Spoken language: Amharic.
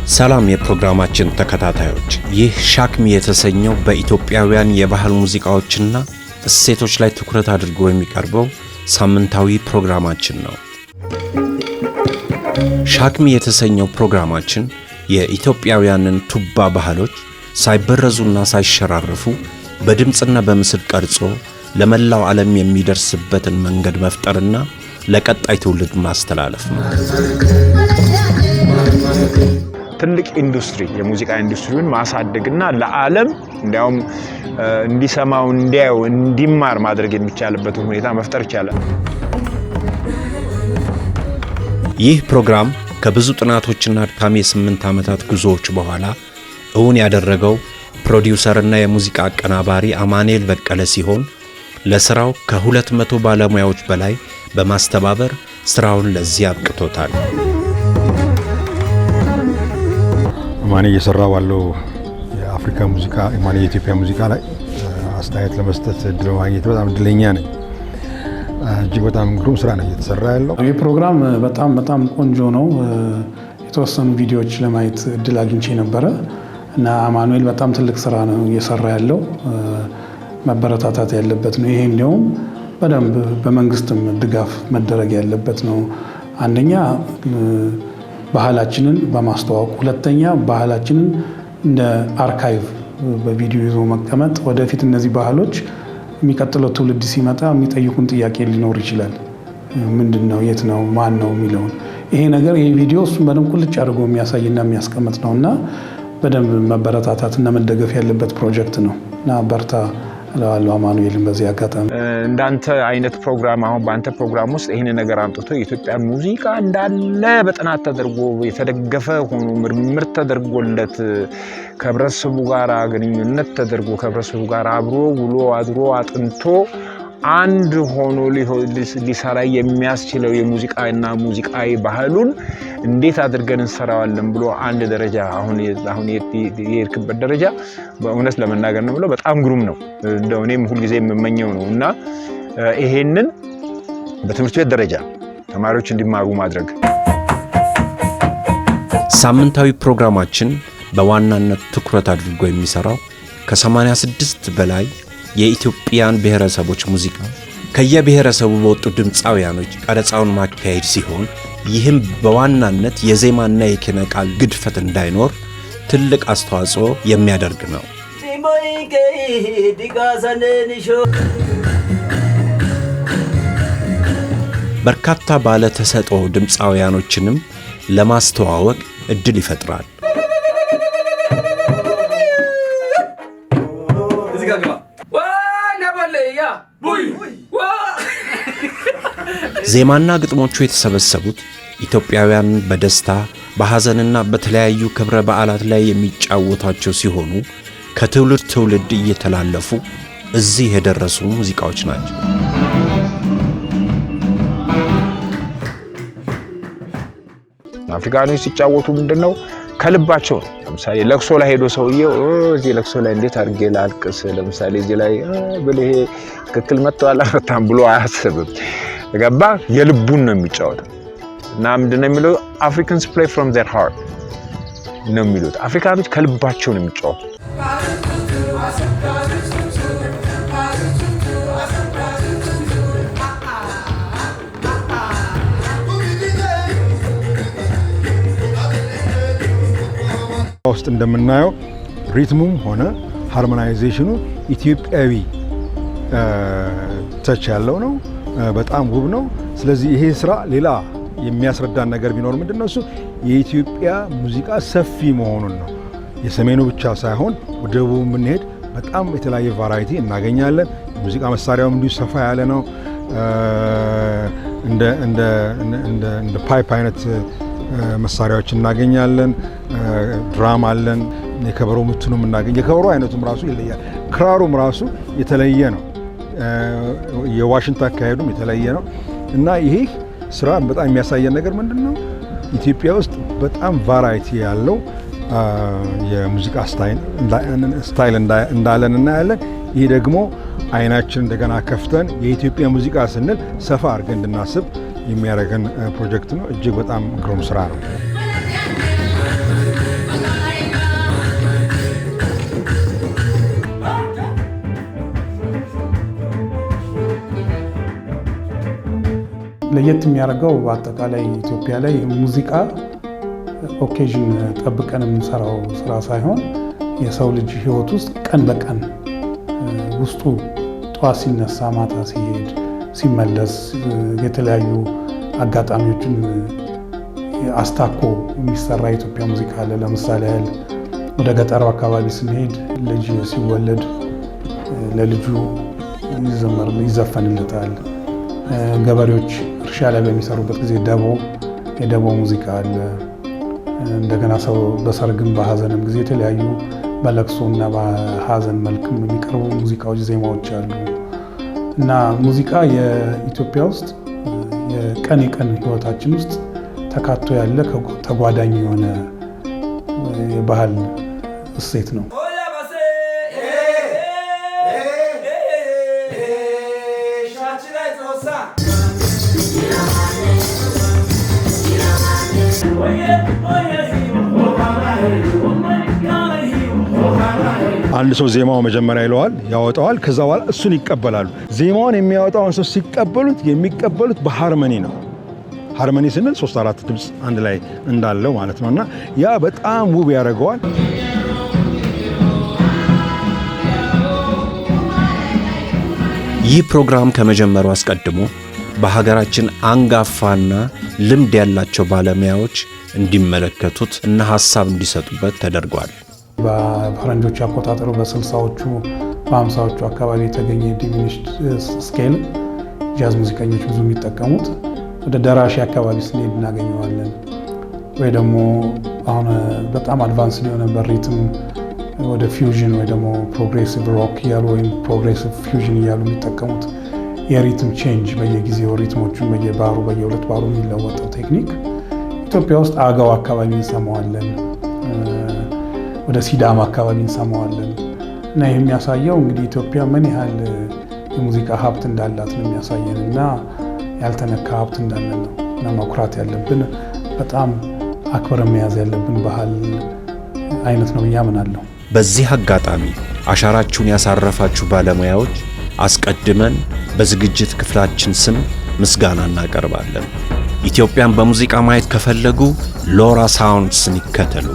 ሰላም የፕሮግራማችን ተከታታዮች፣ ይህ ሻክሚ የተሰኘው በኢትዮጵያውያን የባህል ሙዚቃዎችና እሴቶች ላይ ትኩረት አድርጎ የሚቀርበው ሳምንታዊ ፕሮግራማችን ነው። ሻክሚ የተሰኘው ፕሮግራማችን የኢትዮጵያውያንን ቱባ ባህሎች ሳይበረዙና ሳይሸራረፉ በድምፅና በምስል ቀርጾ ለመላው ዓለም የሚደርስበትን መንገድ መፍጠርና ለቀጣይ ትውልድ ማስተላለፍ ነው። ትልቅ ኢንዱስትሪ፣ የሙዚቃ ኢንዱስትሪውን ማሳደግና ለዓለም እንዲያውም እንዲሰማው፣ እንዲያየው፣ እንዲማር ማድረግ የሚቻልበትን ሁኔታ መፍጠር ይቻላል። ይህ ፕሮግራም ከብዙ ጥናቶችና አድካሚ የ8 ዓመታት ጉዞዎች በኋላ እውን ያደረገው ፕሮዲውሰርና የሙዚቃ አቀናባሪ አማኑኤል በቀለ ሲሆን ለስራው ከ200 ባለሙያዎች በላይ በማስተባበር ስራውን ለዚህ አብቅቶታል። አማኔ እየሰራ ባለው የአፍሪካ ሙዚቃ፣ ማኔ የኢትዮጵያ ሙዚቃ ላይ አስተያየት ለመስጠት እድል በማግኘት በጣም እድለኛ ነኝ። እጅግ በጣም ግሩም ስራ ነው እየተሰራ ያለው። ይህ ፕሮግራም በጣም በጣም ቆንጆ ነው። የተወሰኑ ቪዲዮዎች ለማየት እድል አግኝቼ ነበረ እና አማኑኤል በጣም ትልቅ ስራ ነው እየሰራ ያለው፣ መበረታታት ያለበት ነው። ይሄ እንዲያውም በደንብ በመንግስትም ድጋፍ መደረግ ያለበት ነው። አንደኛ ባህላችንን በማስተዋወቅ፣ ሁለተኛ ባህላችንን እንደ archive በቪዲዮ ይዞ መቀመጥ፣ ወደፊት እነዚህ ባህሎች የሚቀጥለው ትውልድ ሲመጣ የሚጠይቁን ጥያቄ ሊኖር ይችላል። ምንድን ነው፣ የት ነው፣ ማን ነው የሚለውን ይሄ ነገር፣ ይሄ ቪዲዮ እሱን በደንብ ቁልጭ አድርጎ የሚያሳይና የሚያስቀምጥ ነው እና በደንብ መበረታታትና መደገፍ ያለበት ፕሮጀክት ነው እና በርታ እለዋለሁ አማኑኤልን በዚህ አጋጣሚ። እንዳንተ አይነት ፕሮግራም፣ አሁን በአንተ ፕሮግራም ውስጥ ይህን ነገር አምጥቶ የኢትዮጵያ ሙዚቃ እንዳለ በጥናት ተደርጎ የተደገፈ ሆኖ፣ ምርምር ተደርጎለት፣ ከህብረተሰቡ ጋር ግንኙነት ተደርጎ፣ ከህብረተሰቡ ጋር አብሮ ውሎ አድሮ አጥንቶ አንድ ሆኖ ሊሰራ የሚያስችለው የሙዚቃና ሙዚቃዊ ባህሉን እንዴት አድርገን እንሰራዋለን ብሎ አንድ ደረጃ አሁን የሄድክበት ደረጃ በእውነት ለመናገር ነው ብሎ በጣም ግሩም ነው። እንደው እኔም ሁልጊዜ የምመኘው ነው እና ይሄንን በትምህርት ቤት ደረጃ ተማሪዎች እንዲማሩ ማድረግ። ሳምንታዊ ፕሮግራማችን በዋናነት ትኩረት አድርጎ የሚሰራው ከ86 በላይ የኢትዮጵያን ብሔረሰቦች ሙዚቃ ከየብሔረሰቡ በወጡ ድምፃውያኖች ቀረጻውን ማካሄድ ሲሆን ይህም በዋናነት የዜማና የኪነ ቃል ግድፈት እንዳይኖር ትልቅ አስተዋጽኦ የሚያደርግ ነው። በርካታ ባለ ተሰጥኦ ድምፃውያኖችንም ለማስተዋወቅ እድል ይፈጥራል። ዜማና ግጥሞቹ የተሰበሰቡት ኢትዮጵያውያን በደስታ፣ በሐዘንና በተለያዩ ክብረ በዓላት ላይ የሚጫወቷቸው ሲሆኑ ከትውልድ ትውልድ እየተላለፉ እዚህ የደረሱ ሙዚቃዎች ናቸው። አፍሪካኖች ሲጫወቱ ምንድን ነው፣ ከልባቸው ነው። ለምሳሌ ለቅሶ ላይ ሄዶ ሰውዬው እዚህ ለቅሶ ላይ እንዴት አድርጌ ላልቅስ፣ ለምሳሌ እዚህ ላይ ብል ይሄ ትክክል መጥተዋል አልመጣም ብሎ አያስብም። ገባ? የልቡን ነው የሚጫወተው እና ምንድን ነው የሚለው፣ "Africans play from their heart" ነው የሚሉት። አፍሪካኖች ከልባቸው ነው የሚጫወቱ። ውስጥ እንደምናየው rhythm ኡም ሆነ harmonization ኑ ኢትዮጵያዊ touch ያለው ነው። በጣም ውብ ነው። ስለዚህ ይሄ ስራ ሌላ የሚያስረዳን ነገር ቢኖር ምንድን ነው? እሱ የኢትዮጵያ ሙዚቃ ሰፊ መሆኑን ነው። የሰሜኑ ብቻ ሳይሆን ወደ ደቡብ የምንሄድ በጣም የተለያየ variety እናገኛለን። የሙዚቃ መሳሪያውም እንዲሁ ሰፋ ያለ ነው። እንደ pipe አይነት መሳሪያዎች እናገኛለን። Drum አለን። የከበሮ ምቱንም እናገኝ፣ የከበሮ አይነቱም ራሱ ይለያል። ክራሩም ራሱ የተለየ ነው። የዋሽንት አካሄዱም የተለየ ነው እና ይሄ ስራ በጣም የሚያሳየን ነገር ምንድን ነው? ኢትዮጵያ ውስጥ በጣም variety ያለው የሙዚቃ style እንዳለን እናያለን። ይህ ደግሞ አይናችን እንደገና ከፍተን የኢትዮጵያ ሙዚቃ ስንል ሰፋ አድርገን እንድናስብ የሚያደርገን ፕሮጀክት ነው። እጅግ በጣም ግሩም ስራ ነው። ለየት የሚያደርገው በአጠቃላይ ኢትዮጵያ ላይ ሙዚቃ occasion ጠብቀን የምንሰራው ስራ ሳይሆን የሰው ልጅ ሕይወት ውስጥ ቀን በቀን ውስጡ ጠዋት ሲነሳ፣ ማታ ሲሄድ፣ ሲመለስ የተለያዩ አጋጣሚዎችን አስታኮ የሚሰራ የኢትዮጵያ ሙዚቃ አለ። ለምሳሌ ያህል ወደ ገጠሩ አካባቢ ስንሄድ ልጅ ሲወለድ ለልጁ ይዘመር ይዘፈንለታል። ገበሬዎች እርሻ ላይ በሚሰሩበት ጊዜ ደቦ የደቦ ሙዚቃ አለ። እንደገና ሰው በሰርግም በሀዘንም ጊዜ የተለያዩ በለቅሶ እና በሀዘን መልክም የሚቀርቡ ሙዚቃዎች፣ ዜማዎች አሉ እና ሙዚቃ የኢትዮጵያ ውስጥ የቀን የቀን ህይወታችን ውስጥ ተካቶ ያለ ተጓዳኝ የሆነ የባህል እሴት ነው። አንድ ሰው ዜማው መጀመሪያ ይለዋል፣ ያወጣዋል። ከዛ በኋላ እሱን ይቀበላሉ። ዜማውን የሚያወጣውን ሰው ሲቀበሉት የሚቀበሉት በ harmony ነው። Harmony ስንል ሶስት አራት ድምፅ አንድ ላይ እንዳለው ማለት ነው እና ያ በጣም ውብ ያደርገዋል። ይህ ፕሮግራም ከመጀመሩ አስቀድሞ በሀገራችን አንጋፋና ልምድ ያላቸው ባለሙያዎች እንዲመለከቱት እና ሐሳብ እንዲሰጡበት ተደርጓል። በፈረንጆች አቆጣጠሩ በ60ዎቹ በ50ዎቹ አካባቢ የተገኘ diminished scale ጃዝ ሙዚቀኞች ብዙ የሚጠቀሙት ወደ ደራሼ አካባቢ ስንሄድ እናገኘዋለን። ወይ ደግሞ አሁን በጣም advance የሆነ በ rhythm ወደ fusion ወይ ደግሞ progressive rock እያሉ ወይም progressive fusion እያሉ የሚጠቀሙት የ rhythm change በየጊዜው rhythm ኦቹን በየባሩ በየሁለት ባሩ የሚለወጠው technique ኢትዮጵያ ውስጥ አገው አካባቢ እንሰማዋለን፣ ወደ ሲዳማ አካባቢ እንሰማዋለን። እና ይህ የሚያሳየው እንግዲህ ኢትዮጵያ ምን ያህል የሙዚቃ ሀብት እንዳላት ነው የሚያሳየን እና ያልተነካ ሀብት እንዳለን ነው እና መኩራት ያለብን በጣም አክብረን መያዝ ያለብን ባህል አይነት ነው ብዬ አምናለሁ። በዚህ አጋጣሚ አሻራችሁን ያሳረፋችሁ ባለሙያዎች አስቀድመን በዝግጅት ክፍላችን ስም ምስጋና እናቀርባለን። ኢትዮጵያን በሙዚቃ ማየት ከፈለጉ ሎራ ሳውንድስን ይከተሉ።